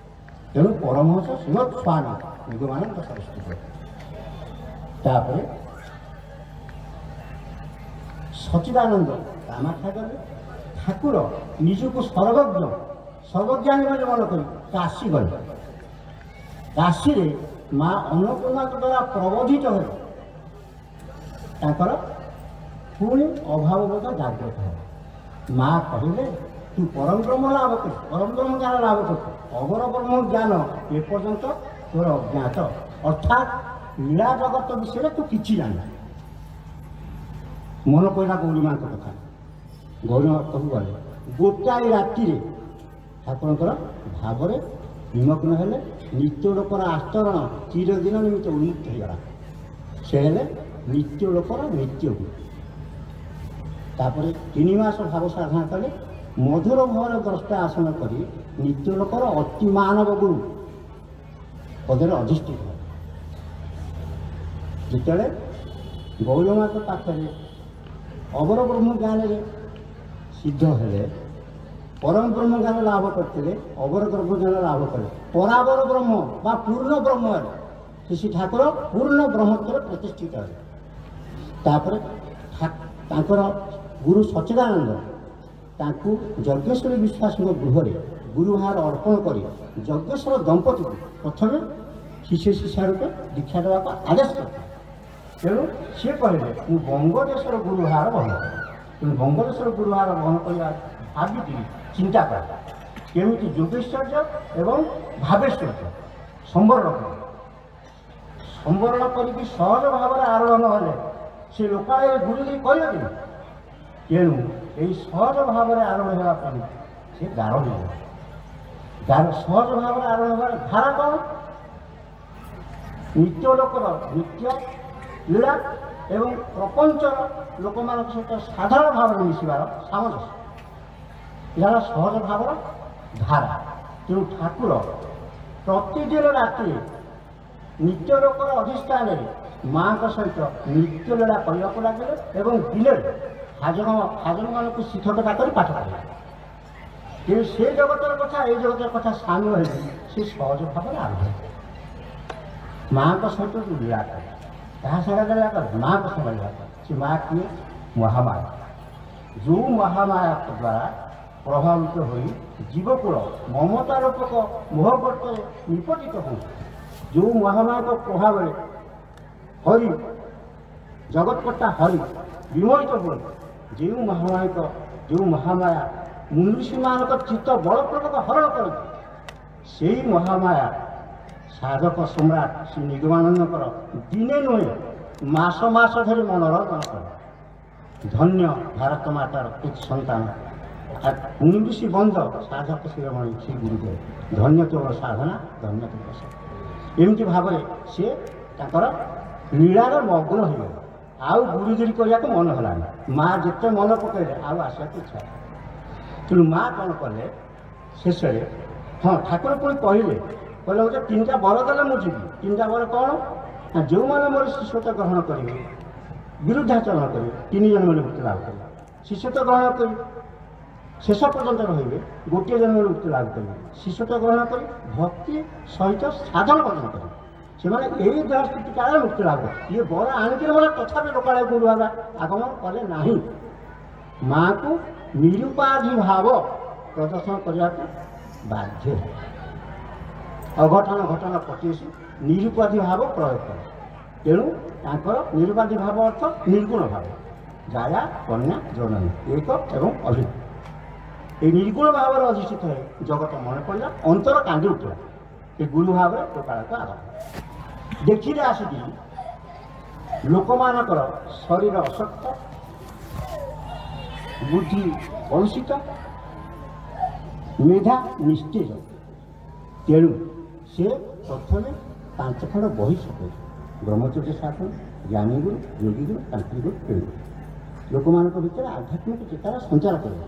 ତେଣୁ ପରମହଂସ ଶ୍ରୀମତ୍ ସ୍ୱାମୀ ନିଗମାନନ୍ଦ ସରସ୍ୱତୀ। ତାପରେ ସଚିଦାନନ୍ଦ କାମାକ୍ଷା ଗଲେ। ଠାକୁର ନିଜକୁ ସର୍ବଜ୍ଞ ସର୍ବଜ୍ଞାନୀ ବୋଲି ମନେ କରି କାଶୀ ଗଲେ। କାଶୀରେ ମା ଅନ୍ନପୂର୍ଣ୍ଣାଙ୍କ ଦ୍ୱାରା ପ୍ରବୋଧିତ ହୋଇ ତାଙ୍କର ପୁଣି ଅଭାବବୋଧ ଜାଗ୍ରତ ହେବ। ମା କହିଲେ, ତୁ ପରମ ବ୍ରହ୍ମ ଲାଭ କରୁଛୁ, ପରମ ବ୍ରହ୍ମ ଜ୍ଞାନ ଲାଭ କରୁଛୁ, ଅବର ବ୍ରହ୍ମ ଜ୍ଞାନ ଏପର୍ଯ୍ୟନ୍ତ ତୋର ଅଜ୍ଞାତ, ଅର୍ଥାତ୍ ଲୀଳା ଜଗତ ବିଷୟରେ ତୁ କିଛି ଜାଣିନା। ମନେ ପଡ଼ିଲା ଗୌରୀ ମାଙ୍କ କଥା। ଗୌରୀ ମା ପାଖକୁ ଗଲେ। ଗୋଟାଏ ରାତିରେ ଠାକୁରଙ୍କର ଭାବରେ ନିମଗ୍ନ ହେଲେ। ନିତ୍ୟ ଲୋକର ଆସ୍ତରଣ ଚିରଦିନ ନିମିତ୍ତ ଉନ୍ମୁକ୍ତ ହେଇଗଲା। ସେ ହେଲେ ନିତ୍ୟ ଲୋକର ନିତ୍ୟ ଗୁରୁ। ତାପରେ 3 ମାସ ଭାବ ସାଧନା କଲେ। ମଧୁର ଭାବରେ ଦ୍ରଷ୍ଟା ଆସନ କରି ନିତ୍ୟ ଲୋକର ଅତି ମାନବ ଗୁରୁ ପଦରେ ଅଧିଷ୍ଠିତ ହେଲେ। ଯେତେବେଳେ ଗୌରମାଙ୍କ ପାଖରେ ଅବର ବ୍ରହ୍ମ ଜ୍ଞାନରେ ସିଦ୍ଧ ହେଲେ, ପରମ ବ୍ରହ୍ମ ଜ୍ଞାନ ଲାଭ କରିଥିଲେ, ଅବର ବ୍ରହ୍ମ ଜ୍ଞାନ ଲାଭ କଲେ, ପରାବର ବ୍ରହ୍ମ ବା ପୂର୍ଣ୍ଣ ବ୍ରହ୍ମ ହେଲେ। ଶ୍ରୀ ଠାକୁର ପୂର୍ଣ୍ଣ ବ୍ରହ୍ମତ୍ୱରେ ପ୍ରତିଷ୍ଠିତ ହେଲେ। ତାପରେ ତାଙ୍କର ଗୁରୁ ସଚିଦାନନ୍ଦ ତାଙ୍କୁ ଯଜ୍ଞେଶ୍ୱରୀ ବିଶ୍ୱାସଙ୍କ ଗୃହରେ ଗୁରୁଭାର ଅର୍ପଣ କରି ଯଜ୍ଞେଶ୍ୱର ଦମ୍ପତିକୁ ପ୍ରଥମେ ଶିଷ୍ୟ ଶିଷ୍ୟା ରୂପେ ଦୀକ୍ଷା ଦେବାକୁ ଆଦେଶ କରିଥିଲେ। ତେଣୁ ସିଏ କହିଲେ, ମୁଁ ବଙ୍ଗଦେଶର ଗୁରୁଭାର ବହନ କରିବି। ତେଣୁ ବଙ୍ଗଦେଶର ଗୁରୁଭାର ବହନ କରିବା ଭାବିକିରି ଚିନ୍ତା କଲେ କେମିତି ଯୋଗେଶ୍ୱର୍ଯ୍ୟ ଏବଂ ଭାବେଶ୍ୱର୍ଯ୍ୟ ସମ୍ବରଣ କରିବେ। ସମ୍ବରଣ କରିକି ସହଜ ଭାବରେ ଆରୋହଣ ହେଲେ ସେ ଲୋକାଳୟରେ ଗୁରୁଗିରି କରିବେ କେମିତି? ତେଣୁ ଏହି ସହଜ ଭାବରେ ଆରୋହଣ ହେବା ପାଇଁ ସେ ଗାର ହେଇଗଲେ। ଗାର ସହଜ ଭାବରେ ଆରୋହଣ ହେବାର ଧାରା କ'ଣ? ନିତ୍ୟ ଲୋକର ନିତ୍ୟ ଲୀଳା ଏବଂ ପ୍ରପଞ୍ଚର ଲୋକମାନଙ୍କ ସହିତ ସାଧାରଣ ଭାବରେ ମିଶିବାର ସାମଞ୍ଜସ୍ୟ, ଏହା ହେଲା ସହଜ ଭାବର ଧାରା। ତେଣୁ ଠାକୁର ପ୍ରତିଦିନ ରାତିରେ ନିତ୍ୟ ଲୋକର ଅଧିଷ୍ଠାନରେ ମାଙ୍କ ସହିତ ନିତ୍ୟ ଲୀଳା କରିବାକୁ ଲାଗିଲେ ଏବଂ ଦିନରେ ହାଜରମାନଙ୍କୁ ଶିକ୍ଷକତା କରି ପାଠ ପଢ଼ିଲେ। ତେଣୁ ସେ ଜଗତର କଥା ଏଇ ଜଗତର କଥା ସାମିଲ ହେଇକି ସେ ସହଜ ଭାବରେ ଆରମ୍ଭ ହେଲେ। ମାଙ୍କ ସହିତ ଯେଉଁ ଲୀଳା କଲେ, କାହା ସାଙ୍ଗରେ ଲୀଳା କଲେ? ମାଙ୍କ ସାଙ୍ଗରେ ଲୀଳା କଲେ। ସେ ମା କିଏ? ମହାମାୟା। ଯେଉଁ ମହାମାୟା ଦ୍ୱାରା ପ୍ରଭାବିତ ହୋଇ ଜୀବକୁଳ ମମତା ରୂପକ ମୋହଗର୍ତ୍ତରେ ନିପତିତ ହୁଅନ୍ତି, ଯେଉଁ ମହାମାୟାଙ୍କ ପ୍ରଭାବରେ ହରି ଜଗତକର୍ତ୍ତା ହରି ବିମୋହିତ ହୁଅନ୍ତି, ଯେଉଁ ମହାମାୟିକ ଯେଉଁ ମହାମାୟା ମୁନିଷୀମାନଙ୍କ ଚିତ୍ତ ବଳପୂର୍ବକ ହରଣ କରନ୍ତି, ସେଇ ମହାମାୟା ସାଧକ ସମ୍ରାଟ ଶ୍ରୀ ନିଗମାନନ୍ଦଙ୍କର ଦିନେ ନୁହେଁ ମାସ ମାସ ଧରି ମନୋରଞ୍ଜନ କଲେ। ଧନ୍ୟ ଭାରତ ମାତାର କୃତି ସନ୍ତାନ ମୁନିଋଷି ବନ୍ଦ ସାଧକ ଶିରୋମଣି ଶ୍ରୀ ଗୁରୁଦେବ। ଧନ୍ୟ ତୁମର ସାଧନା, ଧନ୍ୟ ତୁମର ସାଧନା। ଏମିତି ଭାବରେ ସିଏ ତାଙ୍କର ଲୀଳାରେ ମଗ୍ନ ହେଇଗଲେ। ଆଉ ଗୁରୁଗିରି କରିବାକୁ ମନ ହେଲାନି। ମା ଯେତେ ମନ ପକେଇଲେ ଆଉ ଆସିବାକୁ ଇଚ୍ଛା ହେଲା। ତେଣୁ ମା କ'ଣ କଲେ ଶେଷରେ, ହଁ ଠାକୁର ପୁଣି କହିଲେ, କହିଲେ ମୋତେ 3ଟା ବର ଦେଲେ ମୁଁ ଯିବି। 3ଟା ବର କ'ଣ? ନା ଯେଉଁମାନେ ମୋର ଶିଷ୍ୟତ୍ୱ ଗ୍ରହଣ କରିବେ, ବିରୁଦ୍ଧାଚରଣ କରିବେ, 3 ଜନ୍ମରେ ମୁକ୍ତି ଲାଭ କରିବେ। ଶିଷ୍ୟତ୍ୱ ଗ୍ରହଣ କରି ଶେଷ ପର୍ଯ୍ୟନ୍ତ ରହିବେ, ଗୋଟିଏ ଜନ୍ମରେ ମୁକ୍ତି ଲାଭ କରିବେ। ଶିଷ୍ୟତ୍ୱ ଗ୍ରହଣ କରି ଭକ୍ତି ସହିତ ସାଧନ ଭଜନ କରିବେ, ସେମାନେ ଏଇ ଦେହ ସ୍ଥିତି କାଳରେ ମୁକ୍ତି ଲାଭ କରିବେ। ଇଏ ବର ଆଣିକିରି ମୋର ତଥାପି ଲୋକାଳୟ ଗୁରୁ ଭାବେ ଆଗମନ କଲେ ନାହିଁ। ମାଆକୁ ନିରୁପାଧି ଭାବ ପ୍ରଦର୍ଶନ କରିବାକୁ ବାଧ୍ୟ ହେଲେ। ଅଘଟଣ ଘଟଣା 25 ନିରୁପାଧି ଭାବ ପ୍ରୟୋଗ କଲେ। ତେଣୁ ତାଙ୍କର ନିରୁପାଧି ଭାବ ଅର୍ଥ ନିର୍ଗୁଣ ଭାବ, ଜାୟା କନ୍ୟା ଜନନୀ ଏକ ଏବଂ ଅଭିନ୍ନ। এই ନିର୍ଗୁଣ ଭାବରେ ଅଧିଷ୍ଠିତ ହୋଇ ଜଗତ ମନେ ପଡ଼ିଲା, ଅନ୍ତର କାନ୍ଦି ଉଠିଲା। ଏ ଗୁରୁ ଭାବରେ ଲୋକାଳୟକୁ ଆଗମନ ଦେଖିଲେ ଆସିକି ଲୋକମାନଙ୍କର ଶରୀର ଅଶକ୍ତ, ବୁଦ୍ଧି କଳୁଷିତ, ମେଧା ନିସ୍ତେଜ। ତେଣୁ ସେ ପ୍ରଥମେ 5 ଖଣ୍ଡ ବହି ଛପେଇଲେ, ବ୍ରହ୍ମଚର୍ଯ୍ୟ ସାଧନ, ଜ୍ଞାନୀଗୁରୁ, ଯୋଗୀଗୁରୁ, ତାନ୍ତ୍ରିକ ଗୁରୁ, ପ୍ରେମଗୁରୁ। ଲୋକମାନଙ୍କ ଭିତରେ ଆଧ୍ୟାତ୍ମିକ ଚେତାର ସଞ୍ଚାର କରିବେ।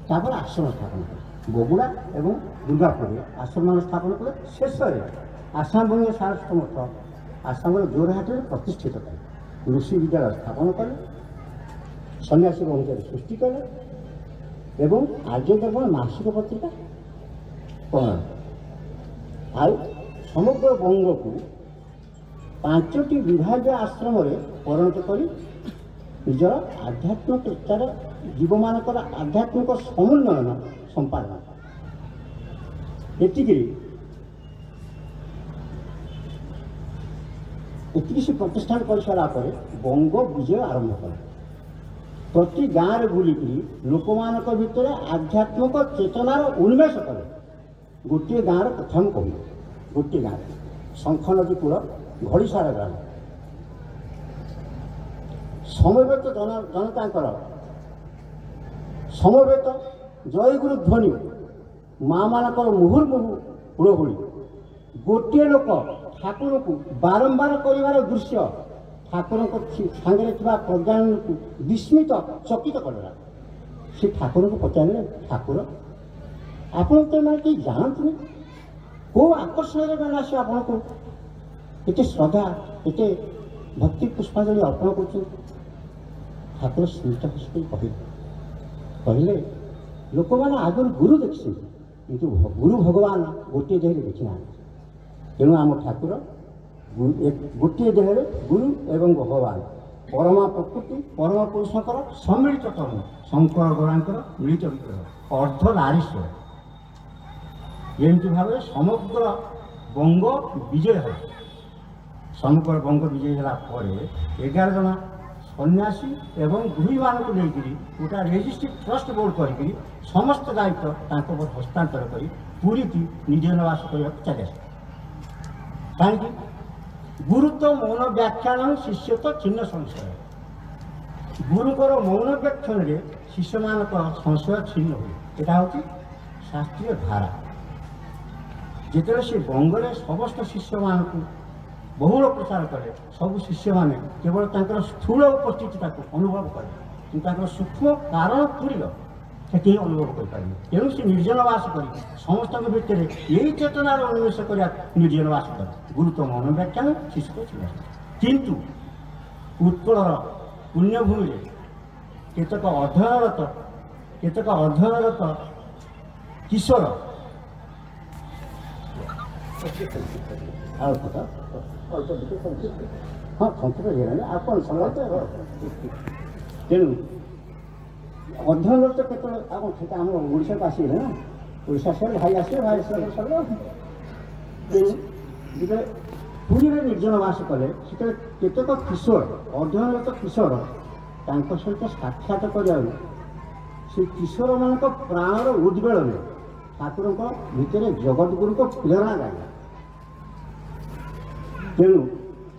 ତାପରେ ଆଶ୍ରମ ସ୍ଥାପନ କଲେ, ବଗୁଡ଼ା ଏବଂ ଦୁର୍ଗାପୁରରେ ଆଶ୍ରମ ସ୍ଥାପନ କଲେ। ଶେଷରେ ଆସାମ ବଙ୍ଗ ସାରସ୍ୱତ ମଠ ଆସାମର ଜୋରହାଟରେ ପ୍ରତିଷ୍ଠିତ କଲେ, ଋଷି ବିଦ୍ୟାଳୟ ସ୍ଥାପନ କଲେ। ସନ୍ନ୍ୟାସୀ ବ୍ରହ୍ମଚାରୀ ସୃଷ୍ଟି କଲେ ଏବଂ ଆର୍ଯ୍ୟଦର୍ପଣ ମାସିକ ପତ୍ରିକା ପ୍ରଣୟନ। ଆଉ ସମଗ୍ର ବଙ୍ଗକୁ 5ଟି ବିଭାଜ୍ୟ ଆଶ୍ରମରେ ପରିଣତ କରି ନିଜର ଆଧ୍ୟାତ୍ମିକ ଜୀବମାନଙ୍କର ଆଧ୍ୟାତ୍ମିକ ସମୁନ୍ନୟନ ସମ୍ପାଦନ। ଏତିକି ଏତିକି ସେ ପ୍ରତିଷ୍ଠାନ କରିସାରିଲା ପରେ ବଙ୍ଗ ବିଜୟ ଆରମ୍ଭ କଲେ। ପ୍ରତି ଗାଁରେ ବୁଲିକିରି ଲୋକମାନଙ୍କ ଭିତରେ ଆଧ୍ୟାତ୍ମିକ ଚେତନାର ଉନ୍ମେଷ କଲେ। ଗୋଟିଏ ଗାଁର କଥା ମୁଁ କହୁନି, ଗୋଟିଏ ଗାଁରେ ଶଙ୍ଖ ନଦୀ କୂଳ ଘଡ଼ିସାର ଗ୍ରାମ, ସମବେତ ଜନତାଙ୍କର ସମବେତ ଜୟଗୁରୁ ଧ୍ୱନି, ମାଆମାନଙ୍କର ମୁହୁର୍ମୁହୁ ହୁଳହୁଳି, ଗୋଟିଏ ଲୋକ ଠାକୁରଙ୍କୁ ବାରମ୍ବାର କରିବାର ଦୃଶ୍ୟ ଠାକୁରଙ୍କ ସାଙ୍ଗରେ ଥିବା ପ୍ରଜ୍ଞାନକୁ ବିସ୍ମିତ ଚକିତ କରିଦେଲା। ସେ ଠାକୁରଙ୍କୁ ପଚାରିଲେ, ଠାକୁର ଆପଣ ତ ଏମାନେ କେହି ଜାଣନ୍ତିନି, କେଉଁ ଆକର୍ଷଣରେ ମାନେ ଆସି ଆପଣଙ୍କୁ ଏତେ ଶ୍ରଦ୍ଧା ଏତେ ଭକ୍ତି ପୁଷ୍ପାଞ୍ଜଳି ଅର୍ପଣ କରୁଛନ୍ତି? ଠାକୁର ସ୍ମିତ ହସି କହିଲେ, ଲୋକମାନେ ଆଗରୁ ଗୁରୁ ଦେଖିଛନ୍ତି, କିନ୍ତୁ ଗୁରୁ ଭଗବାନ ଗୋଟିଏ ଦେହରେ ଦେଖିନାହାନ୍ତି। ତେଣୁ ଆମ ଠାକୁର ଗୋଟିଏ ଦେହରେ ଗୁରୁ ଏବଂ ଭଗବାନ, ପରମା ପ୍ରକୃତି ପରମ ପୁରୁଷଙ୍କର ସମ୍ମିଳିତ କର୍ମ, ଶଙ୍କର ଗୌରାଙ୍କର ମିଳିତ ବିଗ୍ରହ, ଅର୍ଦ୍ଧ ନାରୀଶ୍ୱର। ଏମିତି ଭାବରେ ସମଗ୍ର ବଙ୍ଗ ବିଜୟ ହେଲା। ସମଗ୍ର ବଙ୍ଗ ବିଜୟ ହେଲା ପରେ 11 ଜଣ ସନ୍ନ୍ୟାସୀ ଏବଂ ଗୃହୀମାନଙ୍କୁ ନେଇକରି ଗୋଟା ରେଜିଷ୍ଟ୍ରି ଟ୍ରଷ୍ଟ ବୋର୍ଡ଼ କରିକିରି ସମସ୍ତ ଦାୟିତ୍ୱ ତାଙ୍କ ଉପରେ ହସ୍ତାନ୍ତର କରି ପୁରୀକି ନିର୍ଜନବାସ କରିବାକୁ ଚାଲି ଆସିଲେ। କାହିଁକି? ଗୁରୁତ୍ୱ ମୌନ ବ୍ୟାଖ୍ୟାନ ଶିଷ୍ୟତ୍ୱ ଛିନ୍ନ ସଂଶୟ। ଗୁରୁଙ୍କର ମୌନ ବ୍ୟାଖ୍ୟାନରେ ଶିଷ୍ୟମାନଙ୍କର ସଂଶୟ ଛିନ୍ନ ହୁଏ। ଏଇଟା ହେଉଛି ଶାସ୍ତ୍ରୀୟ ଧାରା। ଯେତେବେଳେ ସେ ବଙ୍ଗରେ ସମସ୍ତ ଶିଷ୍ୟମାନଙ୍କୁ ବହୁଳ ପ୍ରଚାର କଲେ, ସବୁ ଶିଷ୍ୟମାନେ କେବଳ ତାଙ୍କର ସ୍ଥୂଳ ଉପସ୍ଥିତିଟାକୁ ଅନୁଭବ କଲେ, କିନ୍ତୁ ତାଙ୍କର ସୂକ୍ଷ୍ମ କାରଣ ତୁରୀୟ ସେ କେହି ଅନୁଭବ କରିପାରିବେ। ତେଣୁ ସେ ନିର୍ଜନବାସ କରି ସମସ୍ତଙ୍କ ଭିତରେ ଏଇ ଚେତନାର ଉନ୍ମେଷ କରିବା ନିର୍ଜନବାସ କରେ। ଗୁରୁତ୍ୱ ମୌନ ବ୍ୟାଖ୍ୟାନ ଶିଷ୍ୟ ଥିଲା। କିନ୍ତୁ ଉତ୍କଳର ପୁଣ୍ୟଭୂମିରେ କେତେକ ଅଧ୍ୟୟନରତ କିଶୋର ଅଳ୍ପ ଅଳ୍ପ ଟିକେ ସଂକ୍ଷିପ୍ତ, ହଁ ସଂକ୍ଷିପ୍ତ ହେଇଗଲାଣି, ଆଉ କ'ଣ ସମୟ ତ। ତେଣୁ ଅଧ୍ୟୟନରତ କେତେବେଳେ ଆଉ କ'ଣ ସେଟା ଆମ ଓଡ଼ିଶାକୁ ଆସିଗଲେ ନା, ଓଡ଼ିଶା ଆସିଲେ ଭାଇ ଆସିବେ, ଭାଇ ଆସିଲା ପରେ ସରିଲା। ତେଣୁ ଯେତେବେଳେ ପୁରୀରେ ନିର୍ଜନ ବାସ କଲେ, ସେତେବେଳେ କେତେକ କିଶୋର ଅଧ୍ୟୟନରତ କିଶୋର ତାଙ୍କ ସହିତ ସାକ୍ଷାତ କରିବାକୁ ସେ କିଶୋରମାନଙ୍କ ପ୍ରାଣର ଉଦ୍ବେଳନରେ ଠାକୁରଙ୍କ ଭିତରେ ଜଗତଗୁରୁଙ୍କ ପ୍ରେରଣା ଜାଗିଲା। ତେଣୁ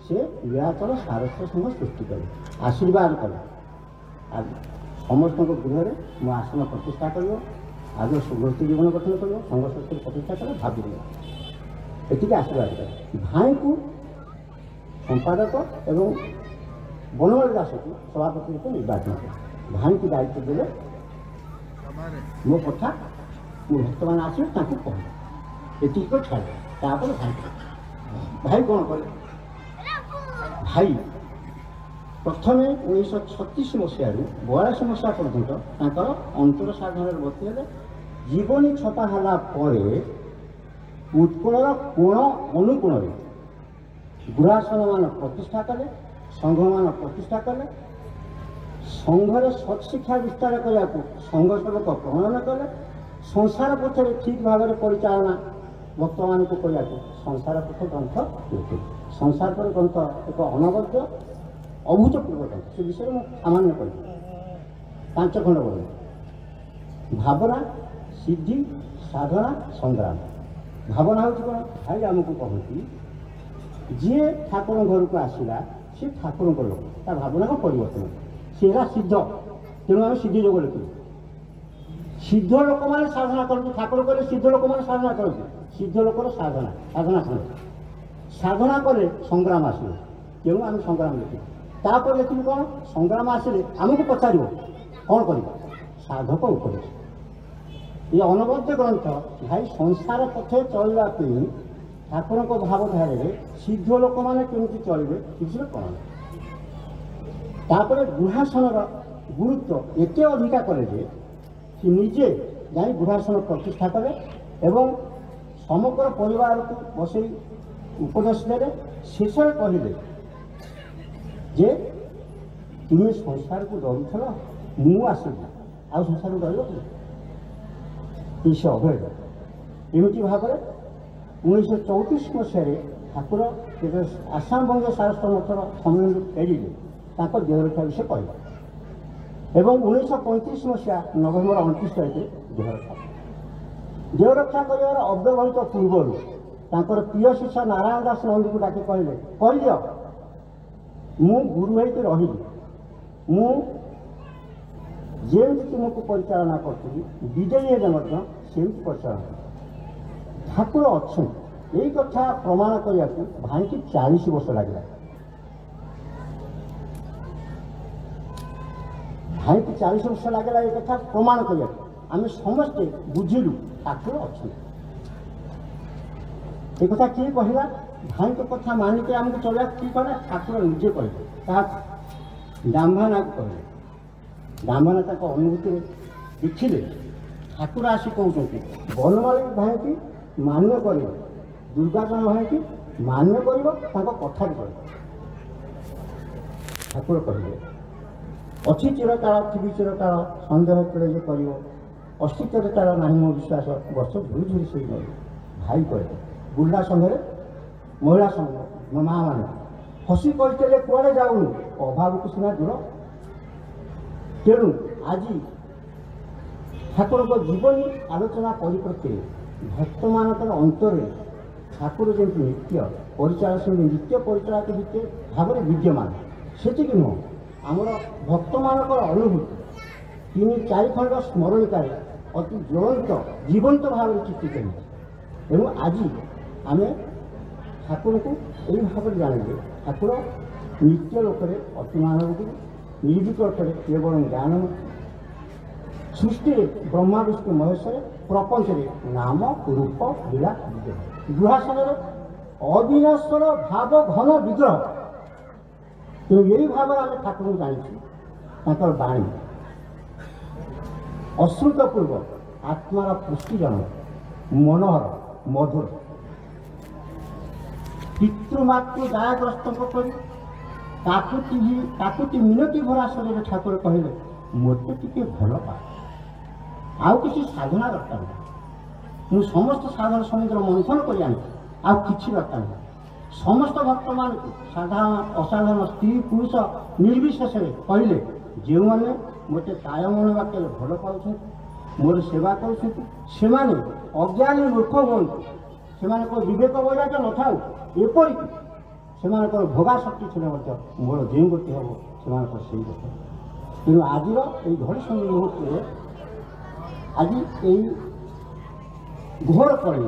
ସେ ନୀଳାଚଳ ସାରସ୍ୱତ ସଂଘ ସୃଷ୍ଟି କଲେ, ଆଶୀର୍ବାଦ କଲେ, ଆଉ ସମସ୍ତଙ୍କ ଗୃହରେ ମୋ ଆସନ ପ୍ରତିଷ୍ଠା କରିବ, ଆଦର୍ଶ ଗୃହସ୍ଥ ଜୀବନ ଗଠନ କରିବ, ସଂଘ ସଂସ୍କୃତି ପ୍ରତିଷ୍ଠା କଲେ, ଭାବିବ ଏତିକି ଆଶୀର୍ବାଦ କଲେ। ଭାଇଙ୍କୁ ସମ୍ପାଦକ ଏବଂ ବନମାଳୀ ଦାସକୁ ସଭାପତି ରୂପେ ନିର୍ବାଚନ କଲେ। ଭାଇଙ୍କୁ ଦାୟିତ୍ୱ ଦେଲେ, ମୋ କଥା ମୋ ଭକ୍ତମାନେ ଆସିବେ ତାଙ୍କୁ କହିବେ, ଏତିକି କରି ଛାଡ଼ିଲେ। ତାପରେ ଭାଇ କ'ଣ କଲେ? ଭାଇ ପ୍ରଥମେ 1936 ମସିହାରୁ 42 ମସିହା ପର୍ଯ୍ୟନ୍ତ ତାଙ୍କର ଅନ୍ତର ସାଧନାରେ ବର୍ତ୍ତି ହେଲେ। ଜୀବନୀ ଛପା ହେଲା ପରେ ଉତ୍କଳର କୋଣ ଅନୁକୋଣରେ ଗୃହାସନମାନ ପ୍ରତିଷ୍ଠା କଲେ, ସଂଘମାନ ପ୍ରତିଷ୍ଠା କଲେ, ସଂଘରେ ସତ୍ଶିକ୍ଷା ବିସ୍ତାର କରିବାକୁ ସଂଘ ସେବକ ପ୍ରଣୟନ କଲେ, ସଂସାର ପଥରେ ଠିକ୍ ଭାବରେ ପରିଚାଳନା ଭକ୍ତମାନଙ୍କୁ କରିବାକୁ ସଂସାର ପଥ ଗ୍ରନ୍ଥ ଲେଖିଲେ। ସଂସାର ପଥ ଗ୍ରନ୍ଥ ଏକ ଅନବଦ୍ୟ ଅଭୂତପୂର୍ବ ଗ୍ରନ୍ଥ। ସେ ବିଷୟରେ ମୁଁ ସାମାନ୍ୟ କହିବି। 5 ଖଣ୍ଡ ବର୍ଣ୍ଣ: ଭାବନା, ସିଦ୍ଧି, ସାଧନା, ସଂଗ୍ରାମ। ଭାବନା ହେଉଛି କ'ଣ? ଭାଇ ଆମକୁ କହନ୍ତି, ଯିଏ ଠାକୁରଙ୍କ ଘରକୁ ଆସିଲା ସେ ଠାକୁରଙ୍କ ଲୋକ, ତା ଭାବନାକୁ ପରିବର୍ତ୍ତନ, ସେ ହେଲା ସିଦ୍ଧ। ତେଣୁ ଆମେ ସିଦ୍ଧି ଯୋଗ ଲେଖିଲୁ। ସିଦ୍ଧ ଲୋକମାନେ ସାଧନା କରନ୍ତି। ଠାକୁର କହିଲେ ସିଦ୍ଧ ଲୋକମାନେ ସାଧନା କରନ୍ତି। ସିଦ୍ଧ ଲୋକର ସାଧନା, ସାଧନା କରନ୍ତି। ସାଧନା କଲେ ସଂଗ୍ରାମ ଆସିବ, ତେଣୁ ଆମେ ସଂଗ୍ରାମ ଲେଖିଲୁ। ତାପରେ ଲେଖିଲୁ କ'ଣ? ସଂଗ୍ରାମ ଆସିଲେ ଆମକୁ ପଚାରିବ କ'ଣ କରିବ, ସାଧକ ଉପଦେଶ। ଏ ଅନବଦ୍ୟ ଗ୍ରନ୍ଥ ଭାଇ ସଂସାର ପଥେ ଚଳିବା ପାଇଁ ଠାକୁରଙ୍କ ଭାବଧାରାରେ ସିଦ୍ଧ ଲୋକମାନେ କେମିତି ଚଳିବେ ସେ ବିଷୟରେ କ'ଣ। ତାପରେ ଗୃହାସନର ଗୁରୁତ୍ୱ ଏତେ ଅଧିକା କଲେ ଯେ ସେ ନିଜେ ଯାଇ ଗୃହାସନ ପ୍ରତିଷ୍ଠା କଲେ ଏବଂ ସମଗ୍ର ପରିବାରକୁ ବସେଇ ଉପଦେଶ ଦେଲେ। ଶେଷରେ କହିଲେ ଯେ ତୁମେ ସଂସାରକୁ ଡରୁଥିଲ, ମୁଁ ଆସିଲି, ଆଉ ସଂସାରକୁ ଡରିବ କି? ସେ ଅଭୟ। ଏମିତି ଭାବରେ 1934 ମସିହାରେ ଠାକୁର ଯେତେବେଳେ ଆସାମ ବଙ୍ଗ ସାରସ୍ୱତ ମଠର ସମ୍ମିଳନୀରୁ ଫେରିଲେ, ତାଙ୍କ ଦେହ ରକ୍ଷା ବିଷୟ କହିଲେ ଏବଂ 1935 ମସିହା ନଭେମ୍ବର 29 ତାରିଖରେ ଦେହ ରକ୍ଷା। ଦେହ ରକ୍ଷା କରିବାର ଅବ୍ୟବହିତ ପୂର୍ବରୁ ତାଙ୍କର ପ୍ରିୟ ଶିଷ୍ୟ ନାରାୟଣ ଦାସ ନନ୍ଦୀକୁ ଡାକି କହିଲେ, କହିଦିଅ ମୁଁ ଗୁରୁ ହେଇକି ରହିଲି, ମୁଁ ଯେମିତି ତୁମକୁ ପରିଚାଳନା କରୁଥିଲି ବିଜୟୀ ହେଲେ ମଧ୍ୟ ସେମିତି ପରିଚାଳନା କରୁଥିଲି। ଠାକୁର ଅଛନ୍ତି ଏଇ କଥା ପ୍ରମାଣ କରିବାକୁ ଭାଇକି 40 ବର୍ଷ ଲାଗିଲା। ଭାଇକି 40 ବର୍ଷ ଲାଗିଲା ଏ କଥା ପ୍ରମାଣ କରିବାକୁ। ଆମେ ସମସ୍ତେ ବୁଝିଲୁ ଠାକୁର ଅଛନ୍ତି। ଏ କଥା କିଏ କହିଲା? ଭାଇଙ୍କ କଥା ମାନିକି ଆମକୁ ଚଳିବାକୁ କିଏ କହିଲା? ଠାକୁର ନିଜେ କହିଲେ। କାହାକୁ? ବ୍ରାହ୍ମଣାକୁ କହିଲେ। ବ୍ରାହ୍ମଣ ତାଙ୍କ ଅନୁଭୂତିରେ ଦେଖିଲେ ଠାକୁର ଆସି କହୁଛନ୍ତି ବନମାଳୀ ଭାଇକି ମାନ୍ୟ କରିବ, ଦୁର୍ଗାଚରଣ ଭାଇକି ମାନ୍ୟ କରିବ, ତାଙ୍କ କଥା ବି କହିବ। ଠାକୁର କହିଲେ ଅଛି ଚିରକାଳ ଥିବି ଚିରକାଳ, ସନ୍ଦେହ କେଳେ ଯେ କରିବ, ଅସ୍ତିତ୍ୱରେ ତାର ନାହିଁ ମୋ ବିଶ୍ୱାସ, ବର୍ଷ ଝୁରି ଝୁରି ସେଇ ମରିବ। ଭାଇ କହିଲେ ବୁର୍ଲା ସଂଘରେ ମହିଳା ସଂଘ ମା ମାନେ ହସି କହିଥିଲେ କୁଆଡ଼େ ଯାଉନୁ, ଅଭାବକୁ ସିନା ଦୂର। ତେଣୁ ଆଜି ଠାକୁରଙ୍କ ଜୀବନୀ ଆଲୋଚନା ପରିପ୍ରେକ୍ଷୀରେ ଭକ୍ତମାନଙ୍କର ଅନ୍ତରରେ ଠାକୁର ଯେମିତି ନିତ୍ୟ ପରିଚାଳକ, ସେମିତି ନିତ୍ୟ ପରିଚାଳକ ଭିତରେ ଭାବରେ ବିଦ୍ୟମାନ। ସେତିକି ନୁହଁ, ଆମର ଭକ୍ତମାନଙ୍କର ଅନୁଭୂତି 3-4 ଖଣ୍ଡ ସ୍ମରଣିକାରେ ଅତି ଜ୍ୱଳନ୍ତ ଜୀବନ୍ତ ଭାବରେ ଚିତ୍ରିତ ହେଇଛି। ଏବଂ ଆଜି ଆମେ ଠାକୁରଙ୍କୁ ଏହି ଭାବରେ ଜାଣିଲେ ଠାକୁର ନିତ୍ୟ ଲୋକରେ ଅତିମାନବ ଗୁରୁ, ନିର୍ବିକଳ୍ପରେ କେବଳ ଜ୍ଞାନ, ସୃଷ୍ଟିରେ ବ୍ରହ୍ମା ବିଷ୍ଣୁ ମହେଶ୍ୱରେ, ପ୍ରପଞ୍ଚରେ ନାମ ରୂପ ଲୀଳା ବିଗ୍ରହ, ଗୃହାସନରେ ଅବିନାଶ୍ୱର ଭାବ ଘନ ବିଗ୍ରହ। ତେଣୁ ଏହି ଭାବରେ ଆମେ ଠାକୁରଙ୍କୁ ଜାଣିଛୁ। ତାଙ୍କର ବାଣୀ ଅଶ୍ରୁତପୂର୍ବ ଆତ୍ମାର ପୁଷ୍ଟିଜନକ, ମନୋହର, ମଧୁର। ପିତୃମାତୃ ଦାୟଗ୍ରସ୍ତଙ୍କ ପରି କାକୁତି କାକୁତି ମିନତି ଭରା ଶରୀରରେ ଠାକୁର କହିଲେ ମୋତେ ଟିକେ ଭଲ ପା, ଆଉ କିଛି ସାଧନା ଦରକାର ନାହିଁ। ମୁଁ ସମସ୍ତ ସାଧନ ସମୁଦ୍ର ମନ୍ଥନ କରି ଆଣିଛି, ଆଉ କିଛି ଦରକାର ନାହିଁ। ସମସ୍ତ ଭକ୍ତମାନଙ୍କୁ ସାଧାରଣ ଅସାଧାରଣ ସ୍ତ୍ରୀ ପୁରୁଷ ନିର୍ବିଶେଷରେ କହିଲେ ଯେଉଁମାନେ ମୋତେ କାୟ ମନ ବାକ୍ୟରେ ଭଲ ପାଉଛନ୍ତି, ମୋର ସେବା କରୁଛନ୍ତି, ସେମାନେ ଅଜ୍ଞାନୀ ମୂର୍ଖ ହୁଅନ୍ତୁ, ସେମାନଙ୍କର ବିବେକ ବୈରାଗ୍ୟ ନଥାଉ, ଏପରିକି ସେମାନଙ୍କର ଭୋଗା ଶକ୍ତି ଥିଲେ ମଧ୍ୟ ମୋର ଯେଉଁ ଗତି ହେବ ସେମାନଙ୍କର ସେଇ ଗତି। ତେଣୁ ଆଜିର ଏଇ ଘଡ଼ି ସନ୍ଧି ମୁହୂର୍ତ୍ତରେ ଆଜି ଏଇ ଘୋର କଳି